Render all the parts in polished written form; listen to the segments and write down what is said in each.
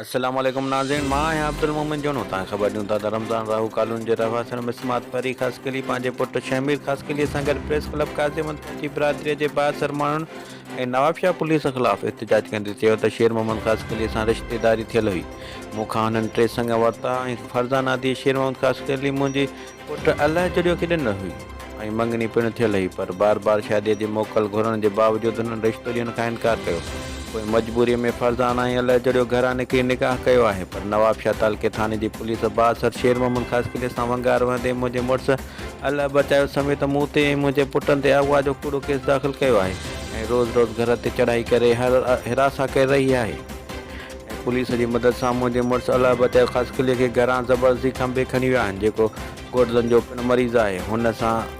السلام عليڪم ناظرين مان آهيان عبدالمومن جونو توهان کي خبر ڏيون ٿا ته رمضان راهو ڪالوني جي رهواسين مسمات پري خاصخيلي پنهنجي پٽ شهمير خاصخيلي سان گڏ پريس ڪلب قاضي احمد پهچي برادري جي بااثر ماڻهن ۽ نوابشاهه پوليس خلاف احتجاج ڪندي چيو ته شير محمد خاصخيلي سان رشتيداري ٿيل هئي مون کان هنن ٽي سڱ ورتا ۽ فرزانه ڌيء شير محمد خاصخيلي منهنجي پٽ الهه جڙيو کي ڏنل هئي ۽ مڱڻي پڻ ٿيل هئي پر بار بار شاديء جي موڪل گهرڻ جي باوجود هنن رشتو ڏيڻ کان انڪار ڪيو. پوء مجبوريء ۾ فرزانه ۽ الهه جڙيو گهران نڪري نڪاح ڪيو آهي پر نوابشاهه تعلقي ٿاڻي جي پوليس بااثر شير محمد خاصخيلي سان ونگار وهندي منهنجي مڙس الهه بچايو سميت مون تي ۽ منهنجي پٽن تي اغوا جو ڪوڙو ڪيس داخل ڪيو آهي ۽ روز روز گهر تي چڙهائي ڪري هراسان ڪري رهي آهي. ۽ پوليس جي مدد سان منهنجي مڙس الهه بچايو خاصخيلي کي گهران زبردستي کنڀي کڻي ويا آهن جيڪو گڙدن جو پڻ مريض آهي هن سان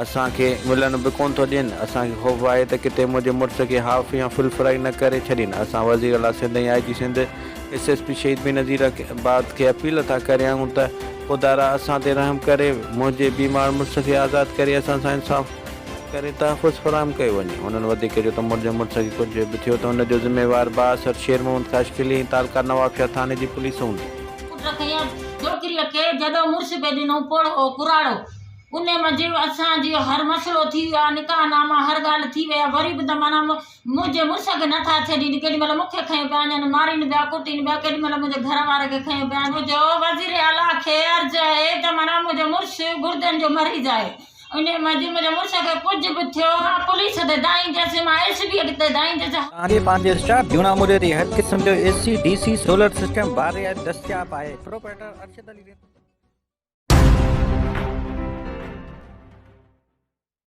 اسان کي ملڻ به ڪونه ٿو ڏين اسان کي خوف آهي ته ڪٿي منهنجي مڙس کي هاف يا فل فرائي نه ڪري ڇڏين اسان وزير اعليٰ Sindh ۽ I G Sindh S S P Shaheed Benazirabad کي اپيل ٿا ڪريون ته خدارا اسان تي رحم ڪري منهنجي بيمار مڙس کي آزاد ڪري اسان سان انصاف ڪري تحفظ فراهم ڪيو وڃي. هنن وڌيڪ چيو ته منهنجي مڙس کي ڪجهه به ٿيو ته ان جو ذميوار بااثر شير محمد خاشخيلي ۽ تعلقه نوابشاهه ٿاڻي جي پوليس هوندي. پٽ کنيا ڇوڪريء کي جڏو مڙس به ڏنو پوڙهو ڪراڙو انهي منجهه اسان جو هر مسئلو ٿي ويو آهي نڪاح ناما هر ڳالهه ٿي وئي آهي وري به ته معنيٰ منهنجي مڙس کي نٿا ڇڏين ڪيڏي مهل مون کي کنيو پيا وڃن مارين پيا ڪٽين پيا ڪيڏي مهل منهنجي گهر واري کي کنيو پيا وڃن. منهنجو وزير اعليٰ کي عرض آهي ته معنيٰ منهنجو مڙس گردن جو مريض آهي انهيء منجهه منهنجي مڙس کي ڪجهه به ٿيو، مان پوليس تي دانهينديس، مان ايس پيء تي دانهينديس. توهان جي پنهنجي اسٽاف جهونا موري تي هر قسم جو A C, D C, solar system باري دستياب آهي. پروپرائيٽر ارشد علي رند.